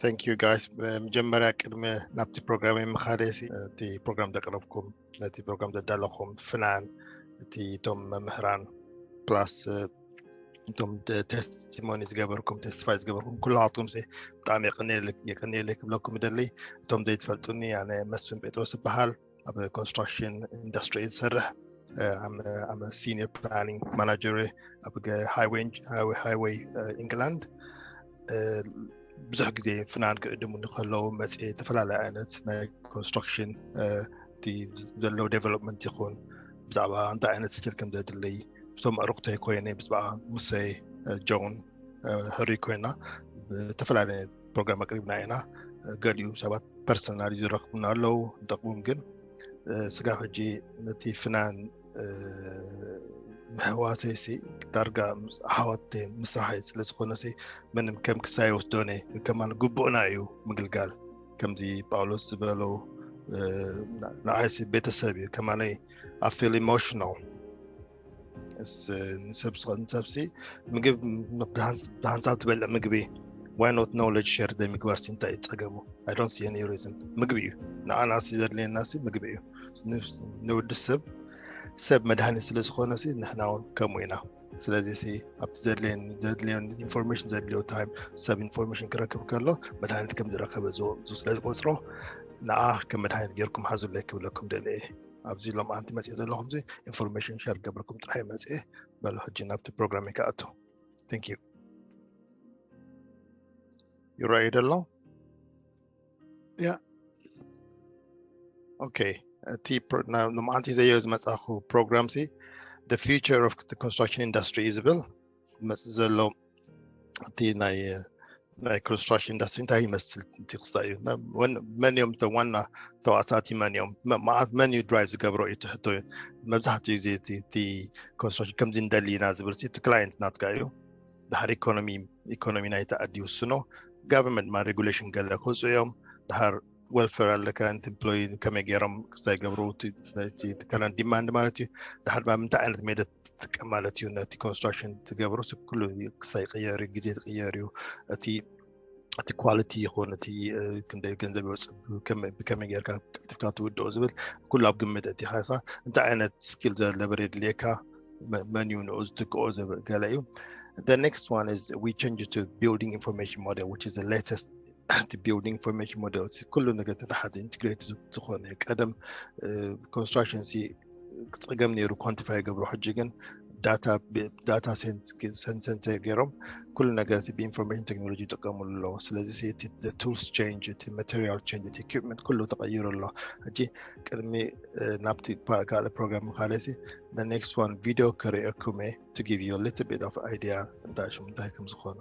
Thank you guys. መጀመርያ ቅድሚ ናብቲ ፕሮግራም ምኻደሲ እቲ ፕሮግራም ዘቅረብኩም ነቲ ፕሮግራም ዘዳለኹም ፍናን እቲ እቶም መምህራን ፕላስ እቶም testimony ዝገበርኩም testify ዝገበርኩም ኩላትኩም ሲ ብጣዕሚ የቀንየልክ- የቀንየለይ ክብለኩም ደሊ። እቶም ዘይትፈልጡኒ ኣነ መስፍን ጴጥሮስ ይበሃል። ኣብ ኮንስትራክሽን ኢንዱስትሪ ዝሰርሕ ኣመ ሲኒር ፕላኒንግ ማናጀር ኣብ ሃይወይ ኢንግላንድ። ብዙሕ ግዜ ፍናን ክእድሙኒ ከለዉ መፅእ ዝተፈላለዩ ዓይነት ናይ ኮንስትራክሽን ዘለዉ ዴቨሎፕመንት ይኹን ብዛዕባ እንታይ ዓይነት ስኪል ከም ዘድልይ ምስቶም ኣዕሩኽተይ ኮይነ ብዛዕባ ሙሰይ ጆን ህሩይ ኮይና ብተፈላለየ ፕሮግራም ኣቅሪብና ኢና። ገሊኡ ሰባት ፐርሰናል ዝረክቡና ኣለዉ ደቅዎም ግን ስጋብ ሕጂ ነቲ ፍናን ምህዋሰይሲ ዳርጋ ኣሕዋት ምስራሐይ ስለዝኮነሲ ምንም ከም ክሳይ ወስዶነ ከማን ግቡእና እዩ ምግልጋል። ከምዚ ጳውሎስ ዝበሎ ንዓይሲ ቤተሰብ እዩ ከማነይ ኣፌል ኢሞሽናል ንሰብሲ ምግብ ብሃንሳብ ትበልዕ ምግቢ why not knowledge share ዘይምግባር ሲ እንታይ እዩ ጸገሙ? I don't see any reason። ምግቢ እዩ ንዓና ሲ ዘድልየና ሲ ምግቢ እዩ። ንወዲ ሰብ ሰብ መድሃኒት ስለ ዝኾነ ሲ ንሕና እውን ከምኡ ኢና። ስለዚ ሲ ኣብቲ ዘድልየን ዘድልየን ኢንፎርሜሽን ዘድልዮ ታይም ሰብ ኢንፎርሜሽን ክረክብ ከሎ መድሃኒት ከም ዝረከበ ዝወ- ስለ ዝቆፅሮ ንዓ ከም መድሃኒት ጌርኩም ሓዙለይ ክብለኩም ደለ እየ። ኣብዚ ሎም ኣንቲ መፅእ ዘለኹም ሲ ኢንፎርሜሽን ሸር ገብርኩም ጥራሕ መፅእ በሉ። ሕጂ ናብቲ ፕሮግራም ይከኣቱ። Thank you። ይረኣዩ ደሎ? Yeah። Okay። እቲ ሎምዓንቲ ዘዮ ዝመፃኹ ፕሮግራም ሲ the future of the construction industry እዩ ዝብል መፅእ ዘሎ። እቲ ናይ ናይ ኮንስትራክሽን ኢንዳስትሪ እንታይ ይመስል እቲ ክሳእ እዩ? መን እዮም እቶም ዋና ተዋሳእቲ? መን እዮም? መዓት መን እዩ ድራይቭ ዝገብሮ እዩ ትሕቶ እዩ። መብዛሕትኡ ግዜ እቲ ኮንስትራክሽን ከምዚ እንደሊ ኢና ዝብል እቲ ክላይንት ናትካ እዩ። ድሓር ኢኮኖሚ ኢኮኖሚ ናይቲ ዓዲ ይውስኖ። ጋቨርንመንት ድማ ሬጉሌሽን ገለ ክወፁ እዮም። ድሓር ዌልፌር ኣለካ፣ ኤምፕሎይ ከመይ ገይሮም ክስታይ ገብሩ፣ እቲ ትካላን ዲማንድ ማለት እዩ። ድሓር ድማ ምንታይ ዓይነት ሜደት ትጥቀም ማለት እዩ። ነቲ ኮንስትራክሽን ትገብሩ ኩሉ ክስታይ ይቅየር እዩ፣ ግዜ ትቅየር እዩ። እቲ እቲ ኳሊቲ ይኹን እቲ ክንደይ ገንዘብ ይወፅእ ብከመይ ጌርካ ቀልጢፍካ ትውድኦ ዝብል ኩሉ ኣብ ግምት እቲ ካሳ እንታይ ዓይነት ስኪል ዘለበር የድልየካ መን እዩ ንኡ ዝትክኦ ገለ እዩ። The next one is we change to building information model, which is the latest እቲ building information model ኩሉ ነገር ተተሓዘ ኢንትግሬት ዝኾነ ቀደም ኮንስትራክሽን ሲ ፀገም ነይሩ ኳንቲፋይ ገብሮ ሕጂ ግን ዳታ ሴንተር ገይሮም ኩሉ ነገር ብኢንፎርሜሽን ቴክኖሎጂ ይጥቀሙሉ ኣለዉ። ስለዚ ቱልስ ቸንጅ እቲ ማቴሪያል ቸንጅ እቲ ኢኩፕመንት ኩሉ ተቀይሩ ኣሎ። ሕጂ ቅድሚ ናብቲ ካልእ ፕሮግራም ምካለሲ the next one video ክርእየኩም እየ to give you a little bit of idea እንታይ ሽሙ እንታይ ከም ዝኾነ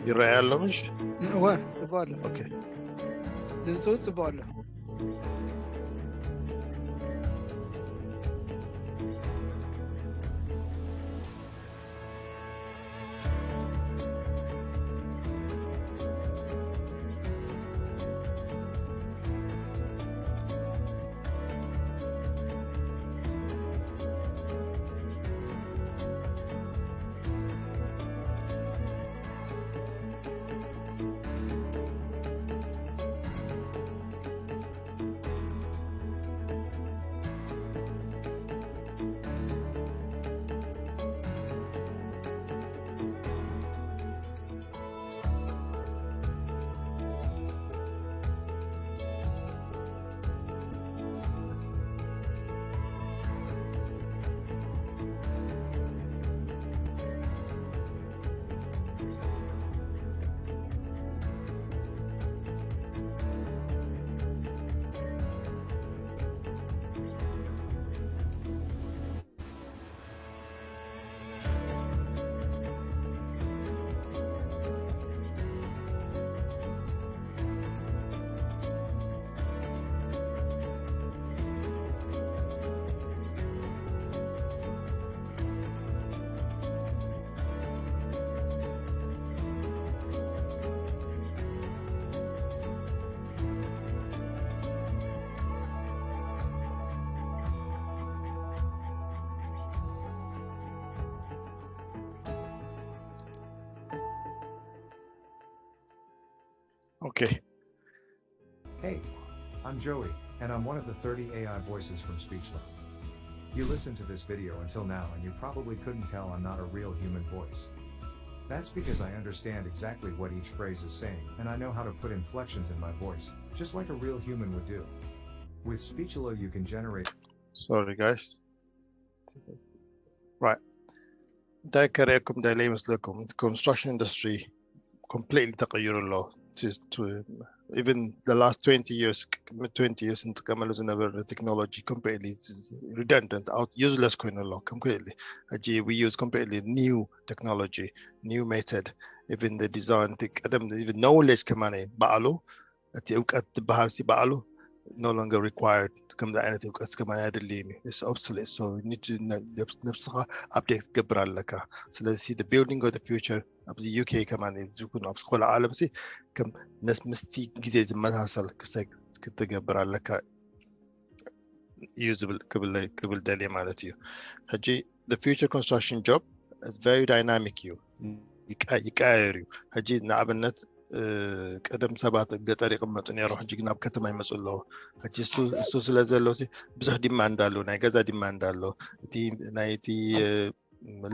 ይረኣይ ኣሎ ምሽ? እወ ጽቡቅ ኣሎ። ኦኬ ድምፁ ጽቡቅ ኣሎ። Okay. Hey, I'm Joey, and I'm one of the thirty A I voices from Speechelo. You listened to this video until now, and you probably couldn't tell I'm not a real human voice. That's because I understand exactly what each phrase is saying, and I know how to put inflections in my voice, just like a real human would do. With Speechelo, you can generate Sorry, guys. Right. እንታይ ከርእየኩም ደለ ይመስለኩም? Construction industry completely ተቐይሩ ኣሎ። Even the last twenty years ቅድሚ twenty years ንጥቀመሉ ዝነበረ technology completely redundant, out, useless ኮይኑ ኣሎ። Completely ሕጂ we use completely new technology, new method. Even the design ቀደም even knowledge ከማን ባዕሉ እቲ እውቀት ዝበሃል ሲ ባዕሉ no longer required። ከምዚ ዓይነት እውቀት ከማን ኣየድልይን እዩ። It's obsolete, so ነብስኻ update ክትገብር ኣለካ። ስለዚ the building of the future ኣብዚ UK ከማን ዝኩን ኣብ ዝኾነ ዓለም ሲ ከም ምስቲ ግዜ ዝመሳሰል ክሰግ ክትገብር ኣለካ እዩ ዝብል ክብል ደልየ ማለት እዩ። ሕጂ the future construction job is very dynamic እዩ፣ ይቀያየር እዩ። ሕጂ ንኣብነት ቀደም ሰባት ገጠር ይቕመጡ ነይሮም፣ ሕጂ ግን ኣብ ከተማ ይመፁ ኣለዉ። ሕጂ እሱ ስለ ዘሎ ብዙሕ demand ኣሎ፣ ናይ ገዛ demand ኣሎ። እቲ ናይ እቲ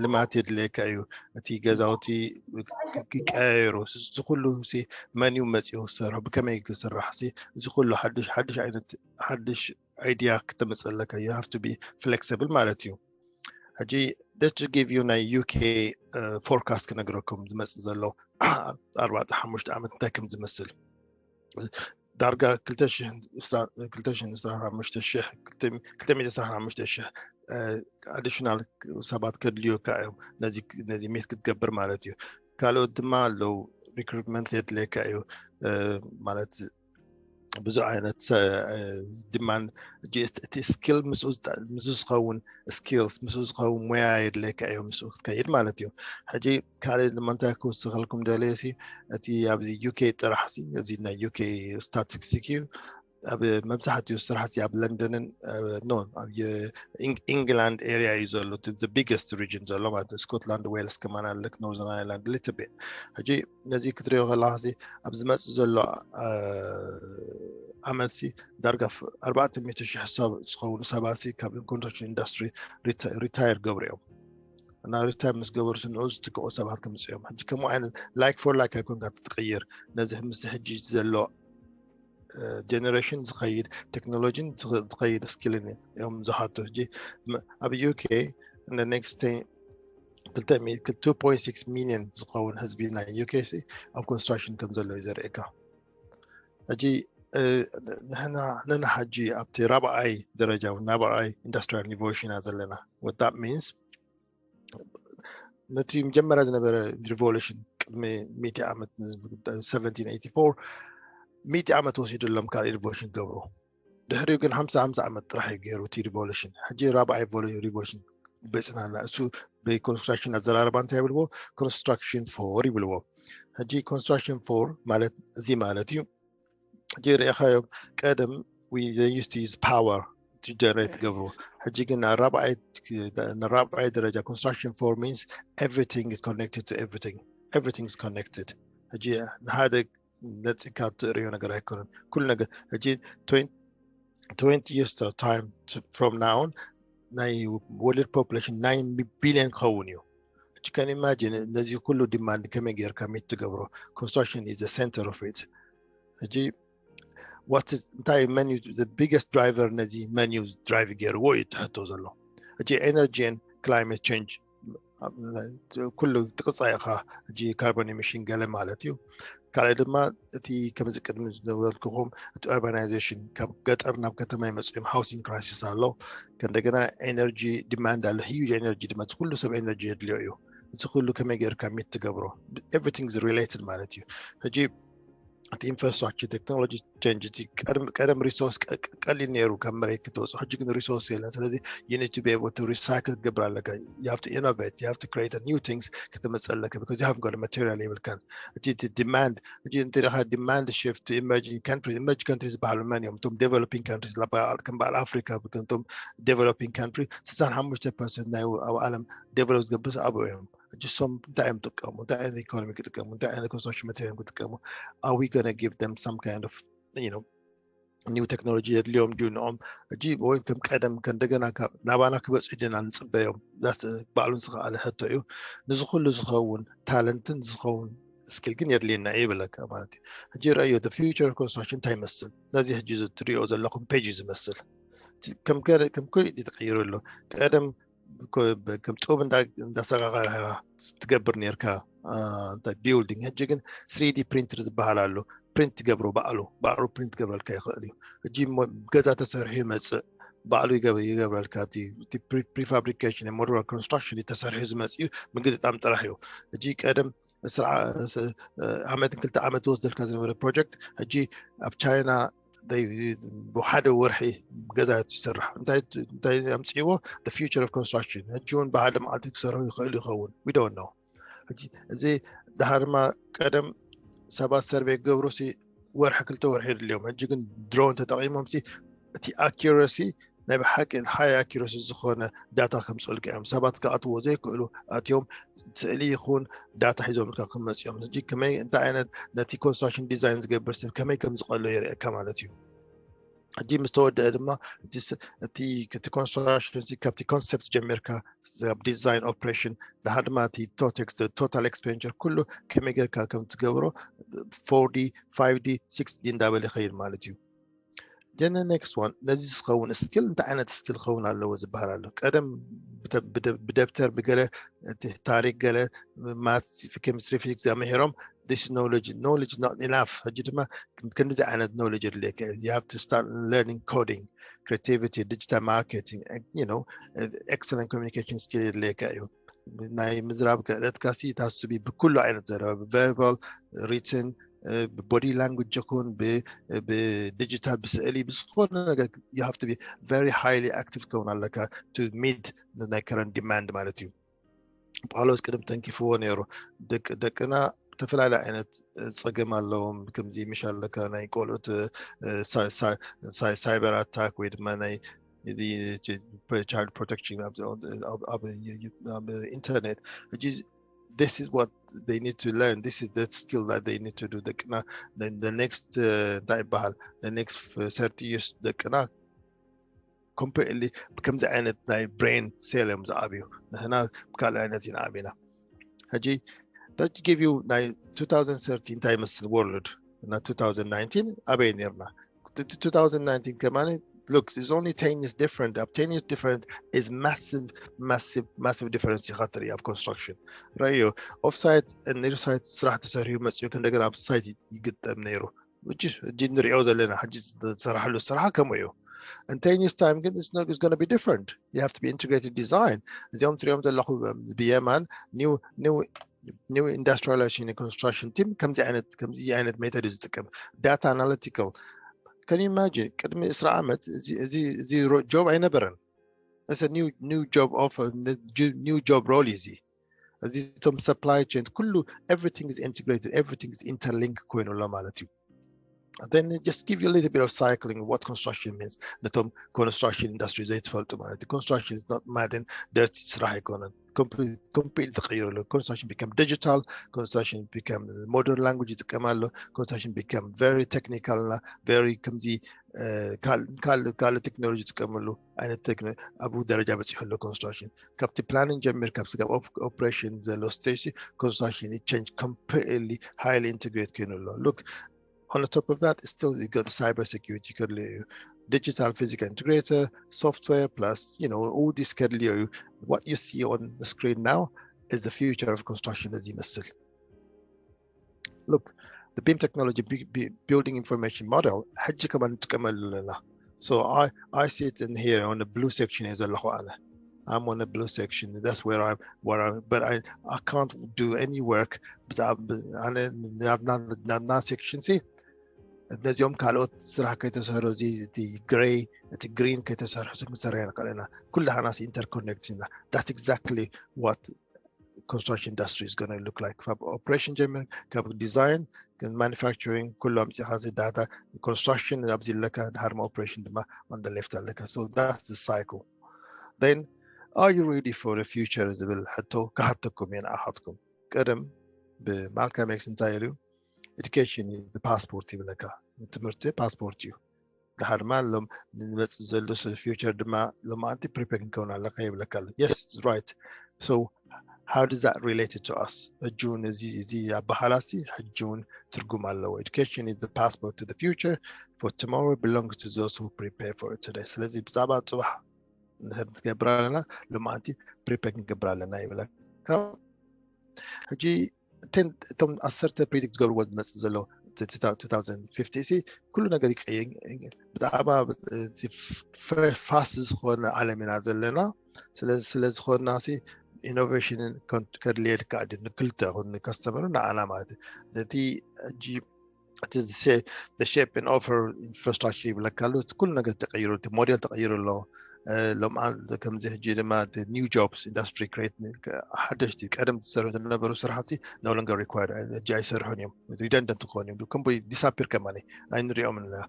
ልማት የድልየካ እዩ። እቲ ገዛውቲ ይቀያየሩ። እዚ ኩሉ መን እዩ መፂኡ ክሰርሑ፣ ብከመይ ክስራሕ፣ እዚ ኩሉ ሓድሽ ዓይነት ሓድሽ idea ክተመፀለካ you have to be flexible ማለት እዩ። ሕጂ just to give you ናይ UK forecast ክነግረኩም ዝመፅእ ዘሎ ኣርባዕተ ሓሙሽተ ዓመት እንታይ ከም ዝመስል። ዳርጋ ክልተ ሽሕን ዕስራን ዕስራን ሓሙሽተ ሽሕ ክልተ ሚእቲ ዕስራን ሓሙሽተ ሽሕ additional ሰባት ከድልዩካ እዮም ነዚ myth ክትገብር ማለት እዩ። ካልኦት ድማ ኣለዉ፣ recruitment የድልየካ እዩ ማለት ብዙሕ ዓይነት demand እቲ skill ምስኡ ዝኸውን skills ምስኡ ዝኸውን ሞያ የድልየካ እዩ ምስኡ ክትከይድ ማለት እዩ። ሕጂ ካልእ ድማ እንታይ ክውስኸልኩም ደልየ ሲ እቲ ኣብዚ UK ጥራሕ ሲ እዚ ናይ UK statistics እዩ። ኣብ መብዛሕትኡ ስራሕ ሲ ኣብ ለንደንን no ኣብ England area እዩ ዘሎ፣ the biggest region ዘሎ ማለት Scotland፣ Wales ከማን ኣለክ፣ Northern Ireland little bit። ሕጂ ነዚ ክትሪኦ ከለካ ሲ ኣብ ዝመፅእ ዘሎ ዓመት ሲ ዳርጋ ኣርባዕተ ሚእቲ ሽሕ ዝኸውን ሰባት ሲ ካብ construction industry retire ገብሩ እዮም። እና retire ምስ ገበሩ ሲ ንኡ ዝትክኡ ሰባት ክምፅኡ እዮም። ሕጂ ከምኡ ዓይነት like for like ኣይኮንካ ትቅይር፣ ነዚ ምስ ሕጂ ዘሎ generation ዝኸይድ technology ን ዝኸይድ skill ን እዮም ዝሓቱ። ሕጂ ኣብ UK in the next two point six million ዝኸውን ህዝቢ ናይ UK ሲ ኣብ construction ከም ዘሎ እዩ ዘርእየካ። ሕጂ ንሕና ነና ሕጂ ኣብቲ ራብዓይ ደረጃ ናብዓይ industrial revolution ኢና ዘለና። What that means ነቲ መጀመርያ ዝነበረ revolution ቅድሚ ሚእቲ ዓመት seventeen eighty four ሚእቲ ዓመት ወሲዱሎም ካልእ revolution ገብሩ። ድሕሪኡ ግን ሓምሳ ሓምሳ ዓመት ጥራሕ እዩ ገይሩ እቲ revolution። ሕጂ ራብዓይ revolution በፅናና። እሱ ብ construction ኣዘራርባ እንታይ ይብልዎ? Construction four ይብልዎ። ሕጂ construction four ማለት እዚ ማለት እዩ። ሕጂ ርኢኻዮም ቀደም they used to use power to generate ገብሩ። ሕጂ ግን ንራብዓይ ደረጃ construction four means everything is connected to everything, everything is connected። ሕጂ ንሓደ ነፂካ ትርእዮ ነገር ኣይኮነን። ኩሉ ነገር ሕጂ twenty years time from now ናይ world population nine billion ክኸውን እዩ። ሕጂ can imagine ነዚ ኩሉ demand ከመይ ጌርካ meet ትገብሮ? Construction is the center of it። ሕጂ what is እንታይ መን እዩ the biggest driver ነዚ መን እዩ drive ገይርዎ እዩ ትሕቶ ዘሎ። ሕጂ energy and climate change ኩሉ ትቅፃ ኢኻ። ሕጂ carbon emission ገለ ማለት እዩ። ካልእ ድማ እቲ ከምዚ ቅድሚ ዝነበርኩኹም እቲ urbanization ካብ ገጠር ናብ ከተማ ይመፅኡ እዮም። Housing crisis ኣሎ። ከእንደገና energy demand ኣሎ፣ huge energy demand፣ ኩሉ ሰብ energy የድልዮ እዩ። እዚ ኩሉ ከመይ ጌርካ meet ትገብሮ? Everything is related ማለት እዩ። ሕጂ እቲ infrastructure technology change እቲ ቀደም resource ቀሊል ነይሩ ካብ መሬት ክተወፅኦ፣ ሕጂ ግን resource የለን። ስለዚ you need to be able to recycle ክትገብር ኣለካ። You have to innovate, you have to create new things ከተመፅእ ኣለካ because you haven't got material የብልካን። እቲ demand ሕጂ እንተሪኻ demand shift to emerging countries, emerging countries ዝበሃሉ መን እዮም? እቶም developing countries ከም በዓል ኣፍሪካ፣ እቶም developing country ስሳን ሓሙሽተ percent ናይ ኣብ ዓለም develop ዝገብርስ ኣብኡ እዮም። ሕጂ እሶም እንታይ እዮም ጥቀሙ እንታይ ዓይነት ኢኮኖሚ ክጥቀሙ እንታይ ዓይነት construction material ክጥቀሙ are we gonna give them some kind of you know new technology የድልዮም ድዩ ንኦም ሕጂ ወይ ከም ቀደም ከእንደገና ናባና ክበፅሑ ድና ንፅበዮም ባዕሉን ዝኸኣለ ሕቶ እዩ። ንዚ ኩሉ ዝኸውን talent ን ዝኸውን skill ግን የድልየና እዩ ይብለካ ማለት እዩ። ሕጂ ረእዮ future construction እንታይ ይመስል ነዚ ሕጂ ትሪኦ ዘለኹም page እዩ ዝመስል። ከም ከም ኩል ተቀይሩ ኣሎ። ቀደም ከም ጡብ እንዳሰጋገርካ ትገብር ነርካ building ሕጂ ግን three D printer ዝበሃል ኣሎ። print ትገብሮ ባዕሉ ባዕሉ print ትገብረልካ ይኽእል እዩ። ሕጂ ገዛ ተሰርሑ ይመፅእ ባዕሉ ይገብረልካ። prefabrication modular construction ተሰርሑ ዝመፅእ እዩ። ምግጥጣም ጥራሕ እዩ። ሕጂ ቀደም ዓመትን ክልተ ዓመት ዝወስደልካ ዝነበረ project ሕጂ ኣብ ቻይና ብሓደ ወርሒ ገዛ ይሰርሕ። እንታይ ኣምፅዎ? Future of construction። ሕጂ እውን ብሓደ መዓልቲ ክሰርሑ ይኽእሉ ይኸውን። We don't know። እዚ ድሓር ድማ ቀደም ሰባት survey ክገብሩ ወርሒ ክልተ ወርሒ የድልዮም። ሕጂ ግን drone ተጠቒሞም እቲ accuracy ናይ ብሓቂ high accuracy ዝኾነ data ከምፅእልካ እዮም። ሰባት ክኣትዎ ዘይክእሉ ኣትዮም ስእሊ ይኹን data ሒዞም ኢልካ ክመፅኦም። ሕጂ ከመይ እንታይ ዓይነት ነቲ construction design ዝገብር ሰብ ከመይ ከም ዝቐሎ የርእየካ ማለት እዩ። ሕጂ ምስ ተወደአ ድማ እቲ construction ካብቲ concept ጀሚርካ ኣብ design operation ድሓር ድማ እቲ total expenditure ኩሉ ከመይ ጌርካ ከም ትገብሮ four D five D six D እንዳበለ ይኸይድ ማለት እዩ። Then the next one ነዚ ዝኸውን skill እንታይ ዓይነት skill ክኸውን ኣለዎ ዝበሃል ኣሎ። ቀደም ብደብተር ብገለ ታሪክ ገለ maths chemistry physics ኣምሂሮም this knowledge knowledge not enough። ሕጂ ድማ ክንዲዚ ዓይነት knowledge የድልየካ እዩ። You have to start learning coding, creativity, digital marketing, you know, excellent communication skill የድልየካ እዩ። ናይ ምዝራብ ክእለትካ ሲ it has to be ብኩሉ ዓይነት ዘረባ verbal, written, body language ይኹን ብዲጂታል ብስእሊ ብዝኾነ ነገር you have to be very highly active ክኸውን ኣለካ to meet ናይ current demand ማለት እዩ። ጳውሎስ ቅድም ተንኪፍዎ ነይሩ። ደቅና ዝተፈላለዩ ዓይነት ፀገም ኣለዎም። ከምዚ ምሽ ኣለካ ናይ ቆልዑት cyber attack ወይ ድማ ናይ child protection ኣብ internet ሕጂ this is what they need to learn, this is the skill that they need to do። ደቅና the next እንታይ ይበሃል the next thirty years ደቅና completely ብከምዚ ዓይነት ናይ brain cell እዮም ዝዓብዩ። ንሕና ብካልእ ዓይነት ኢና ዓቢና። ሕጂ that give you ናይ two thousand thirty እንታይ ይመስል world እና two thousand nineteen ኣበይ ነርና? two thousand nineteen ከማን look is only ten years different። ኣብ ten years different is massive massive massive difference ኢኻ ትርኢ ኣብ construction። ረእዮ off site and near site ስራሕ ተሰሪሑ መፅኡ ከእንደገና ኣብ site ይግጠም ነይሩ። ሕጂ ንሪኦ ዘለና ሕጂ ዝሰራሕሉ ስራሕ ከምኡ እዩ። In ten years time ግን it's going to be different. You have to be integrated design። እዚኦም ትሪኦም ዘለኹ ብየማን new new new industrialization construction team ከምዚ ዓይነት ከምዚ ዓይነት method እዩ ዝጥቀም። Data analytical can you imagine ቅድሚ ዕስራ ዓመት እዚ job ኣይነበረን። It's a new new job of new job role እዩ እዚ። እዚ እቶም supply chain ኩሉ everything is integrated, everything is interlinked ኮይኑ ኣሎ ማለት እዩ። Then just give you a little bit of cycling what construction means ነቶም construction industry ዘይትፈልጡ ማለት እዩ። Construction is not mad and dirty ስራሕ ኣይኮነን። Completely ተቀይሩ ኣሎ። Construction become digital, construction become modern language ይጥቀም ኣሎ። Construction become very technical እና very ከምዚ ካልእ technology ዝጥቀመሉ ዓይነት ኣብኡ ደረጃ በፂሑ ኣሎ construction። ካብቲ planning ጀሚር ካብ ስጋብ operation ዘሎ stage construction change completely highly integrate ኮይኑ ኣሎ። Look on the top of that still you got cyber security ከድልዮ እዩ። Digital physical integrator, software plus you know all this ከድልዮ እዩ። What you see on the screen now is the future of construction እዚ ይመስል። Look the BIM technology building information model ሕጂ ከማን ንጥቀመሉ ኣለና። So I I see it in here on the blue section እየ ዘለኹ ኣነ። I'm on the blue section. That's where I'm where I but I I can't do any work ብዛዕባ ኣነ ናትና section ሲ ነዚኦም ካልኦት ስራሕ ከይተሰርሑ እዚ እቲ grey እቲ green ከይተሰርሑ ክንሰርሕ ንኽእል ኢና። ኩላህና interconnect ኢና። That's exactly what construction industry is going to look like ካብ operation ጀሚር ካብ design manufacturing ኩሉ ኣምፂኻ እዚ data construction ኣብዚ ኣለካ ድሓር ድማ operation ድማ on the left ኣለካ። So that's the cycle. Then Are you ready for the future ዝብል ሕቶ ክሓተኩም እየ ንዓኻትኩም። ቀደም ብማልካም ኤክስ እንታይ ኢሉ እዩ? Education is the passport ይብለካ። ትምህርቲ ፓስፖርት እዩ። ድሓር ድማ ሎም ንመፅእ ዘሎ ፊውቸር ድማ ሎማዓንቲ ፕሪፔር ክንከውን ኣለካ ይብለካ ኣሎ። Yes, right. So how does that related to us? ሕጂ እውን እዚ እዚ ኣበሃላሲ ሕጂ እውን ትርጉም ኣለዎ። Education is the passport to the future, for tomorrow belongs to those who prepare for it today. ስለዚ ብዛዕባ ፅባሕ ንድሕር ትገብር ኣለና፣ ሎማዓንቲ ፕሪፔር ክንገብር ኣለና ይብለካ። ሕጂ እቶም ዓሰርተ ፕሪዲክት ዝገብርዎ ዝመፅእ ዘሎ two thousand fifty ሲ ኩሉ ነገር ይቀየር። ብጣዕሚ ፋስት ዝኾነ ዓለም ኢና ዘለና። ስለዚ ስለ ዝኾንና ሲ ኢኖቬሽንን ከድልየልካ ድ ንክልተ ኹን ንከስተመሩ ንዓና ማለት እዩ። ነቲ ሕጂ እቲ ሼፕ ን ኦፈር ኢንፍራስትራክቸር ይብለካ ኣሎ። ኩሉ ነገር ተቀይሩ፣ እቲ ሞዴል ተቀይሩ ኣሎ። ሎም ከምዚ ሕጂ ድማ ኒው ጆብስ ኢንዱስትሪ ክሬት ሓደሽቲ ቀደም ዝሰርሑ ዝነበሩ ስራሕቲ no longer required፣ ሕጂ ኣይሰርሑን እዮም፣ ሪደንደንት ክኾኑ እዮም። ከም ዲሳፒር ከማኒ ኣይንሪኦም ኣለና።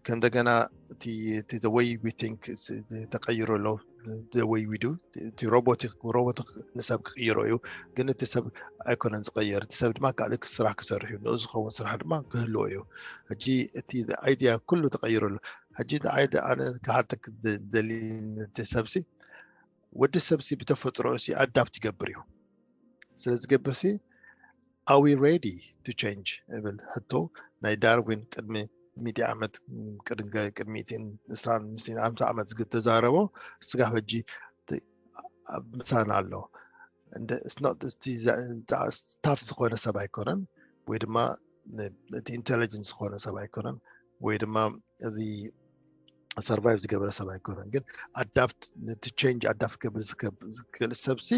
ከም እንደገና እቲ way we think ተቀይሩ ኣሎ። The way we do እቲ ሮቦቲክ ሮቦቲክ ንሰብ ክቅይሮ እዩ፣ ግን እቲ ሰብ ኣይኮነን ዝቀየር። እቲ ሰብ ድማ ካልእ ስራሕ ክሰርሕ እዩ፣ ንኡ ዝኸውን ስራሕ ድማ ክህልዎ እዩ። ሕጂ እቲ ኣይዲያ ኩሉ ተቀይሩ ኣሎ። ሕጂ ኣይዲ ኣነ ክሓተክ ደሊ ነቲ ሰብሲ፣ ወዲ ሰብሲ ብተፈጥሮ ሲ ኣዳፕት ይገብር እዩ። ስለ ዝገብር ሲ are we ready to change እብል ሕቶ ናይ ዳርዊን ቅድሚ ሚእቲ ዓመት ቅድሚ ቅድሚ ሚእትን ዕስራን ምስን ኣምሳ ዓመት ዝተዛረቦ ስጋ ሕጂ ምሳና ኣሎ። ስታፍ ዝኾነ ሰብ ኣይኮነን፣ ወይ ድማ እቲ ኢንቴሊጀንስ ዝኾነ ሰብ ኣይኮነን፣ ወይ ድማ እዚ ሰርቫይቭ ዝገበረ ሰብ ኣይኮነን። ግን ኣዳፕት ነቲ ቼንጅ ኣዳፕት ክገብር ዝክእል ሰብ ሲ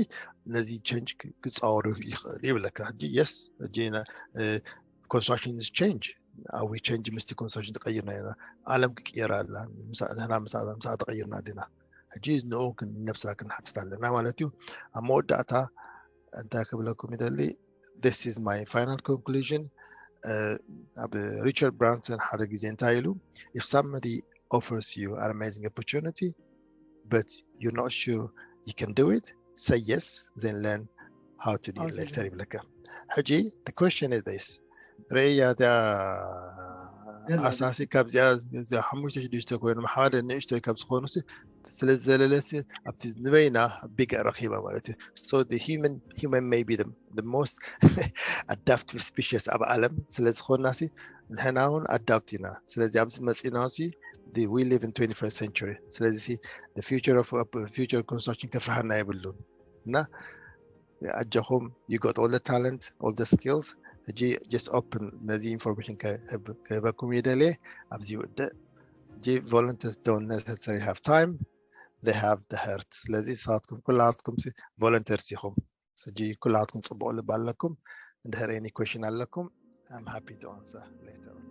ነዚ ቼንጅ ክፃወሩ ይኽእል ይብለካ። ሕጂ የስ ሕጂ ኮንስትራክሽን ስ ቼንጅ ኣብ ዊ ቼንጅ ምስቲ ኮንስትራክሽን ተቀይርና ኢና። ዓለም ክቅየር ኣላ። ንሕና ምሳ ተቀይርና ዲና? ሕጂ ንኡ ነብስና ክንሓትት ኣለና ማለት እዩ። ኣብ መወዳእታ እንታይ ክብለኩም ይደሊ? This is my final conclusion. ኣብ ሪቻርድ ብራንሰን ሓደ ግዜ እንታይ ኢሉ? If somebody offers you an amazing opportunity but you're not sure you can do it, say yes, then learn how to do it later ይብለካ። ሕጂ question is this፣ ርእያ እዚኣ ኣሳሲ ካብዚኣ ሓሙሽተ ሽዱሽተ ኮይኖም ሓደ ንእሽቶይ ካብ ዝኾኑ ስለ ዝዘለለሲ ኣብቲ ንበይና ቢግ ረኺባ ማለት እዩ። So the human human may be the, the most adaptive species ኣብ ዓለም ስለ ዝኾንና ሲ ንሕና እውን ኣዳፕት ኢና። ስለዚ ኣብዚ መፂና ሲ we live in twenty-first century። ስለዚ ሲ future of future construction ከፍርሃና የብሉን። እና ኣጆኹም you got all the talent, all the skills። ሕጂ just open ነዚ ኢንፎርሜሽን ክህበኩም ይደልየ። ኣብዚ ይውድእ። ሕጂ volunteers don't necessarily have time, they have the heart። ስለዚ ንስኻትኩም ኩላትኩም ሲ ቮለንተርስ ኢኹም። ሕጂ ኩላትኩም ፅቡቅ ልብ ኣለኩም። እንድሕር any question ኣለኩም I'm happy to answer later on።